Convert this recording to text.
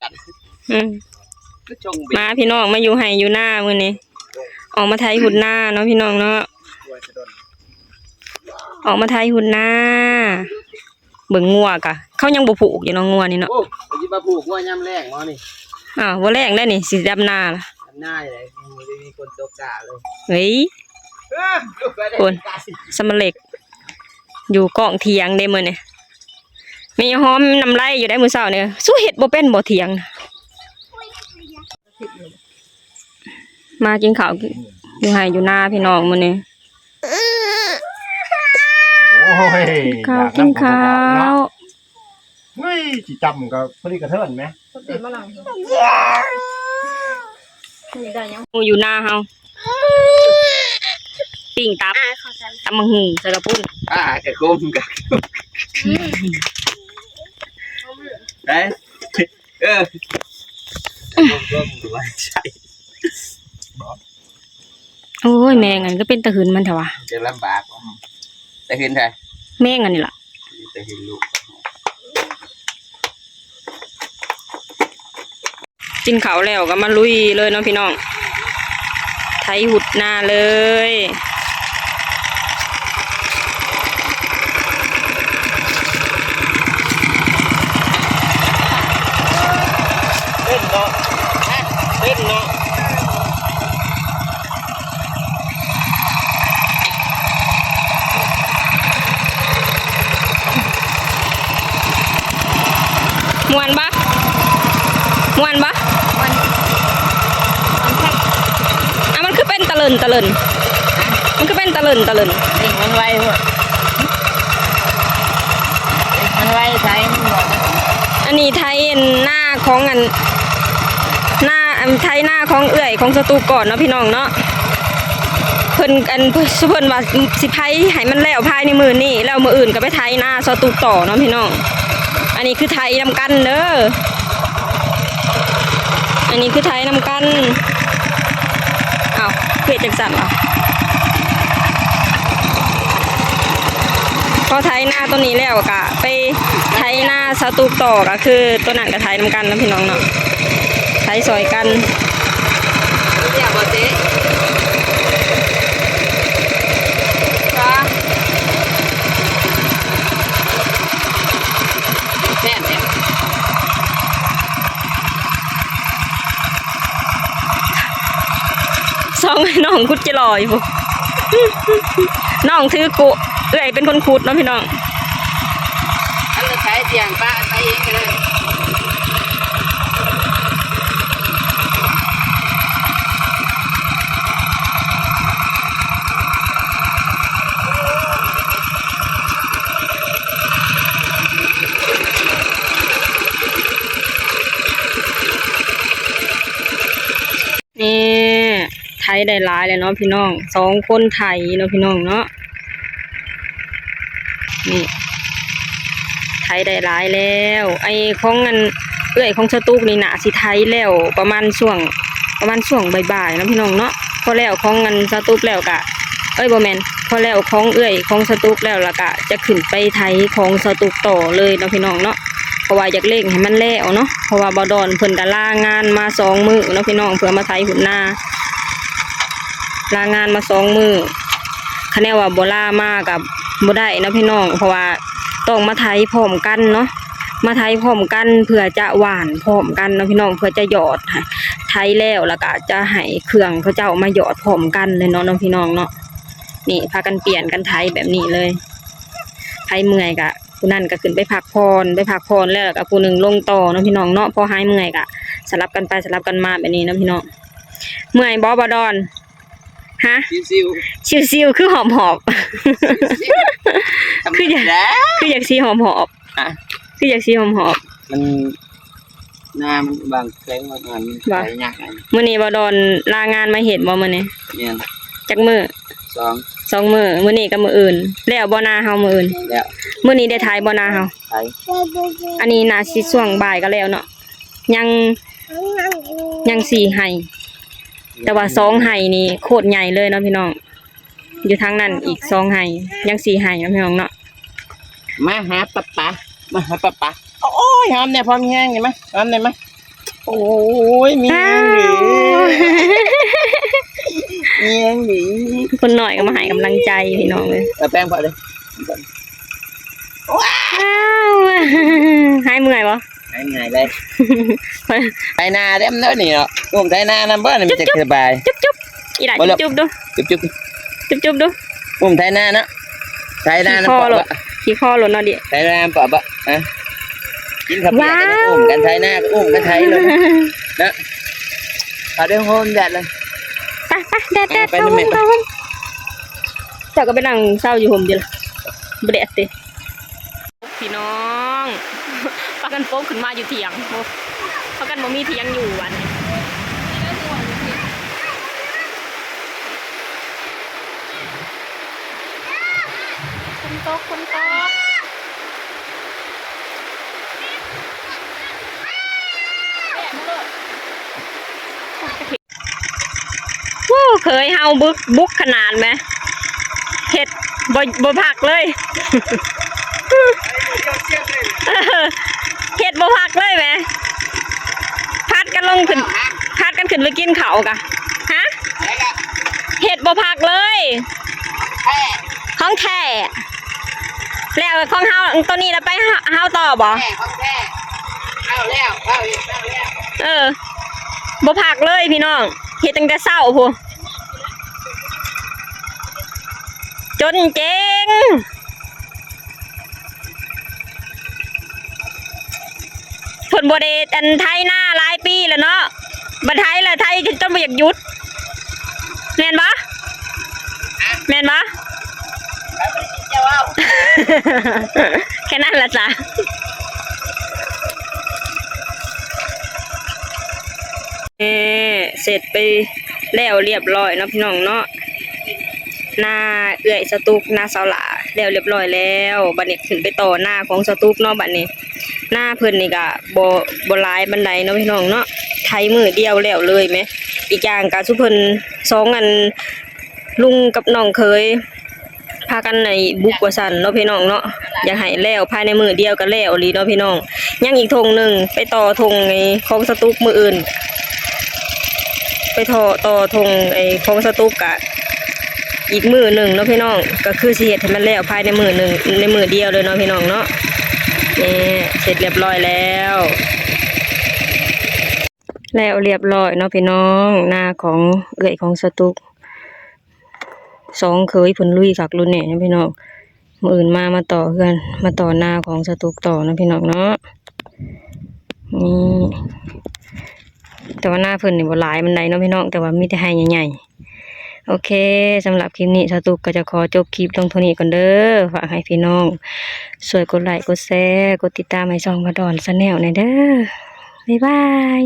ກັນ ອືມ ຄືຊົງເບັດ ມາພີ່ນ້ອງ ມາຢູ່ໄຮ່ຢູ່ນາມື້ນີ້ ອອກມາໄຖຫຸດນາເນາະພີ່ນ້ອງເນາະ ອອກມາໄຖຫຸດນາ. ເບິ່ງງົວກະ ເຂົາຍັງບໍ່ຜູກຢູ່ເນາະ ງົວນີ້ເນາະ. ໂອ້ ໄປຊິມາຜູກງົວຍາມແລ້ງເນາະນີ້. ອ້າວ ບໍ່ແລ້ງແລ້ວນີ້ ຊິດຳນາລະ ດຳນາແຫຼະ ບໍ່ໄດ້ມີຄົນຕົກກາເລີຍ. ເອີຍ ພຸ້ນ ສຳມະເລັກ ຢູ່ກ້ອງຖຽງເດ້ມື້ນີ້. ແມ່ຍາຫອມນ້ຳລາຍຢູ່ໄດ໋ມື້ເຊົ້ານີ້. ສູເຮັດບໍ່ເປັນບໍ່ຖຽງ? ມາກິນເຂົ້າຢູ່ໄຮ່ຢູ່ນາພີ່ນ້ອງມື້ນີ້. ໂອ້ຍ ກິນເຂົ້າ ຢາກນຳ ກິນເຂົ້າ ເນາະ. ເຮີ້ຍ ຊິຈຳກໍພໍດີກະເທີນແມະ ສະຕິມານັ່ງ ນີ້ໄດ້ຫຍັງ ໝູ່ຢູ່ນາເຮົາ ປີ້ງຕັບ ຕຳບັກຫຸ່ງໃສ່ກະປຸ້ນ ອ່າ ກະຄົມ ກະ ອືມ ໄດ້ ເອີ ໂອ້ຍ ແມງອັນນີ້ກະເປັນຕາຫຶນມັນແທ້ຫວາ ຈະລຳບາກ ຕາຫຶນໃຜ ແມງອັນນີ້ລະ ຕາຫຶນລູກ. ກິນເຂົ້າແລ້ວກໍມາລຸຍເລີຍເນາະພີ່ນ້ອງ ໄຖຫຸດນາເລີຍ. ເຕັ້ນເນາະ ເຕັ້ນເນາະ. ມ່ວນບໍ່? ມ່ວນບໍ່? ມ່ວນ ມ່ວນແທ້. ອາ ມັນຄືເປັນຕະເຫຼີນຕະເຫຼີນ? ຮະ? ມັນຄືເປັນຕະເຫຼີນຕະເຫຼີນ? ເລັ່ງມັນໄວໂພດ. ເລັ່ງມັນໄວ ໄຖມັນບໍ່. ອັນນີ້ໄຖນາຂອງອັນ ນາ ອັນ ໄຖນາຂອງເອື້ອຍຂອງສະຕູກ່ອນເນາະ ພີ່ນ້ອງເນາະ. ເພິ່ນ ອັນ ເພິ່ນ ເພິ່ນວ່າຊິໄຖໃຫ້ມັນແລ້ວພາຍໃນມື້ນີ້ ແລ້ວມື້ອື່ນກໍໄປໄຖນາສາວຕຸກຕໍ່ເນາະພີ່ນ້ອງ. ອັນນີ້ຄືໄຖນຳກັນເດີ ອັນນີ້ຄືໄຖນຳກັນ. ອ້າວ ຄືເຮັດຈັ່ງຊັ້ນວະ? ພໍໄຖນາຕົວນີ້ແລ້ວກໍໄປໄຖນາສາວຕຸກຕໍ່ ກໍຄືຕົວນັ້ນກໍໄຖນຳກັນເນາະພີ່ນ້ອງເນາະ. ໄປຊ່ອຍກັນ. ສອງນ້ອງຂຸດຈະຫຼໍ່ຢູ່ພຸ້ນ ນ້ອງຖືກຸ ເອື້ອຍເປັນຄົນຂຸດເນາະພີ່ນ້ອງ. ອັນລະໃຊ້ສຽງປະໄປເອງກໍໄດ້. ນີ້ ໄຖໄດ້ຫຼາຍແລ້ວເນາະພີ່ນ້ອງ ສອງຄົນໄຖເນາະພີ່ນ້ອງເນາະ. ນີ້ ໄຖໄດ້ຫຼາຍແລ້ວ. ໄອ້ຂອງອັນເອື້ອຍຂອງສາວຕຸກນີ້ໜ້າຊິໄຖແລ້ວປະມານຊ່ວງ ປະມານຊ່ວງບ່າຍໆເນາະພີ່ນ້ອງເນາະ. ພໍແລ້ວຂອງອັນສາວຕຸກແລ້ວກະ ເອີຍ ບໍ່ແມ່ນ ພໍແລ້ວຂອງເອື້ອຍຂອງສາວຕຸກແລ້ວ ແລ້ວກະຈະຂຶ້ນໄປໄຖຂອງສາວຕຸກຕໍ່ເລີຍເນາະພີ່ນ້ອງເນາະ. ເພາະວ່າຢາກເລັ່ງໃຫ້ມັນແລ້ວເນາະ ເພາະວ່າບ່າວດອນເພິ່ນກະລາງານມາສອງມື້ເນາະພີ່ນ້ອງ ເພື່ອມາໄຖຫຸດນາ. ລາງານມາສອງມື້ ຄັນແນວວ່າບໍ່ລາມາກໍບໍ່ໄດ້ເນາະພີ່ນ້ອງ ເພາະວ່າຕ້ອງມາໄຖພ້ອມກັນເນາະ ມາໄຖພ້ອມກັນເພື່ອຈະຫວ່ານພ້ອມກັນເນາະພີ່ນ້ອງ ເພື່ອຈະຫຍອດ ໄຖແລ້ວ ແລ້ວກໍຈະໃຫ້ເຄື່ອງເຂົາເຈົ້າມາຫຍອດພ້ອມກັນເລີຍເນາະ ເນາະພີ່ນ້ອງເນາະ. ນີ້ ພາກັນປ່ຽນກັນໄຖແບບນີ້ເລີຍ ໃຜເມື່ອຍກໍຜູ້ນັ້ນກໍຂຶ້ນໄປພັກຜ່ອນ ໄປພັກຜ່ອນແລ້ວກໍຜູ້ໜຶ່ງລົງຕໍ່ເນາະພີ່ນ້ອງເນາະ. ພໍຫາຍເມື່ອຍກໍສະຫຼັບກັນໄປສະຫຼັບກັນມາແບບນີ້ເນາະພີ່ນ້ອງ. ເມື່ອຍບໍ່ ບ່າວດອນ? ຮະ? ຊິວໆ ຊິວໆ ຄືຫອບໆ ຊິວໆ ຄືຢາກ ທຳມະດາ ຄືຢາກຊິຫອບໆ ຮະ? ຄືຢາກຊິຫອບໆ ມັນ ນາມັນບາງແຂວງບາງອັນມັນ ວ່າ ໄປຍາກ. ມື້ນີ້ບ່າວດອນລາງານມາເຮັດບໍ່ມື້ນີ້? ແມ່ນ. ຈັກມື້? ສອງ ສອງມື້ ມື້ນີ້ກັບມື້ອື່ນ. ແລ້ວບໍ່ນາເຮົາມື້ອື່ນ? ແລ້ວ. ມື້ນີ້ໄດ້ໄຖບໍ່ນາເຮົາ? ໄຖ. ອັນນີ້ໜ້າຊິຊ່ວງບ່າຍກໍແລ້ວເນາະ ຍັງ ຍັງສີ່ໄຮ່ ແຕ່ວ່າສອງໄຮ່ນີ້ໂຄດໃຫຍ່ເລີຍເນາະພີ່ນ້ອງ. ຢູ່ທາງນັ້ນອີກສອງໄຮ່ ຍັງສີ່ໄຮ່ເນາະພີ່ນ້ອງເນາະ. ມາຫາປ້າປາ ມາຫາປ້າປາ. ໂອ້ຍ ຫອມແດ່ ພໍມີແຮງນີ້ ມາ ຫອມແດ່ ມາ. ໂອ້ຍ ມີແຮງດີ ມີແຮງດີ. ຄົນນ້ອຍກໍມາໃຫ້ກຳລັງໃຈພີ່ນ້ອງເອີຍ. ເອົາແປ້ງພໍເດີ້. ວ້າວ ຫາຍເມື່ອຍບໍ່? ຫາຍເມື່ອຍເລີຍ. ໄຖນາເດ້ເນາະນີ້ເນາະ. ອຸ້ມໄຖນານຳບໍ່ນີ້ ມັນຈະສະບາຍ. ຈຸບໆ ອີ່ຫຼ້າ ຈຸບໆ ດູ ຈຸບໆ ຈຸບໆ ດູ. ອຸ້ມໄຖນາເນາະ ໄຖນານຳປອບ. ຂີ່ຄໍໂລດເນາະດິ ໄຖນານຳປອບ. ຮະ ກິນເຂົ້າປຽກກັນ ອຸ້ມກັນໄຖນາ ອຸ້ມກັນໄຖໂລດເນາະ. ເຂົ້າໄດ້ໂຮມແດດເລີຍ. ໄປໆ ແດດໆ ເຂົ້າໂຮມ ເຂົ້າໂຮມ. ເຈົ້າກໍໄປນັ່ງເຊົາຢູ່ຮົ່ມເດີ ບໍ່ແດດຕິ. ພີ່ນ້ອງ ພາກັນປົກຂຶ້ນມາຢູ່ຖຽງ. ໂອ້ ພາກັນບໍ່ມີຖຽງຢູ່ບັດນີ້. ຝົນຕົກ ຝົນຕົກ. ໂອ້ ເຂີຍເຮົາບຸກ ບຸກຂະໜາດແມະ ເຮັດບໍ່ ບໍ່ພັກເລີຍ ເຮັດບໍ່ພັກເລີຍແມະ. ຜັດກັນລົງຂຶ້ນ ຜັດກັນຂຶ້ນໄປກິນເຂົ້າກະ ຮະ ເຮັດບໍ່ພັກເລີຍ ຂອງແທ້. ແລ້ວຂອງເຮົາ ໂຕນີ້ລະໄປ ເຮົາ ເຮົາຕໍ່ບໍ່? ແທ້ ຂອງແທ້ ເອົາແລ້ວ ເອົາແລ້ວ ເອົາແລ້ວ. ເອີ ບໍ່ພັກເລີຍພີ່ນ້ອງ ເຮັດຕັ້ງແຕ່ເຊົ້າພຸ້ນ ຈົນເຈັງ. ເພິ່ນບໍ່ໄດ້ອັນໄຖນາຫຼາຍປີແລ້ວເນາະ ບັດໄຖລະໄຖຈົນບໍ່ຢາກຢຸດ ແມ່ນບໍ່? ແມ່ນບໍ່? ແຄ່ນັ້ນລະຈ້າ. ເອີ ເສັດໄປແລ້ວລຽບລ້ອຍເນາະພີ່ນ້ອງເນາະ ນາເອື້ອຍສະຕຸກ ນາສາວຫຼ້າ ແລ້ວລຽບລ້ອຍແລ້ວ. ບັດນີ້ຂຶ້ນໄປຕໍ່ນາຂອງສະຕຸກເນາະ. ບັດນີ້ນາເພິ່ນນີ້ກະບໍ່ ບໍ່ຫຼາຍປານໃດເນາະພີ່ນ້ອງເນາະ ໄຖມື້ດຽວແລ້ວເລີຍແມະ. ອີກຢ່າງກະຊຸມເພິ່ນສອງອັນ ລຸງກັບນ້ອງເຂີຍ ພາກັນໄດ້ບຸກວ່າຊັ້ນເນາະພີ່ນ້ອງເນາະ ຢາກໃຫ້ແລ້ວພາຍໃນມື້ດຽວກໍແລ້ວອີ່ຫຼີເນາະພີ່ນ້ອງ. ຍັງອີກທົ່ງໜຶ່ງ ໄປຕໍ່ທົ່ງໄອ້ຂອງສະຕຸກມື້ອື່ນ ໄປຕໍ່ ຕໍ່ທົ່ງໄອ້ຂອງສະຕຸກກະອີກມື້ໜຶ່ງເນາະພີ່ນ້ອງ. ກໍຄືຊິເຮັດໃຫ້ມັນແລ້ວພາຍໃນມື້ໜຶ່ງ ໃນມື້ດຽວເລີຍເນາະພີ່ນ້ອງເນາະ. ນີ້ ເສັດລຽບລ້ອຍແລ້ວ ແລ້ວລຽບລ້ອຍເນາະພີ່ນ້ອງ ນາຂອງເອື້ອຍຂອງສະຕຸກ. ສອງເຂີຍເພິ່ນລຸຍຄັກລຸຍແນ່ເນາະພີ່ນ້ອງ. ມື້ອື່ນມາ ມາຕໍ່ເຮືອນ ມາຕໍ່ນາຂອງສະຕຸກຕໍ່ເນາະພີ່ນ້ອງເນາະ. ນີ້ ແຕ່ວ່ານາເພິ່ນນີ້ບໍ່ຫຼາຍປານໃດເນາະພີ່ນ້ອງ ແຕ່ວ່າມີແຕ່ໄຮ່ໃຫຍ່ໆ. ໂອເຄ ສຳລັບຄລິບນີ້ ສະຕຸກກໍຈະຂໍຈົບຄລິບລົງເທົ່ານີ້ກ່ອນເດີ. ຝາກໃຫ້ພີ່ນ້ອງຊ່ວຍກົດໄລ ກົດແຊ ກົດຕິດຕາມໃຫ້ຊ່ອງພະດອນ Channel ແດ່ເດີ. ບາຍບາຍ.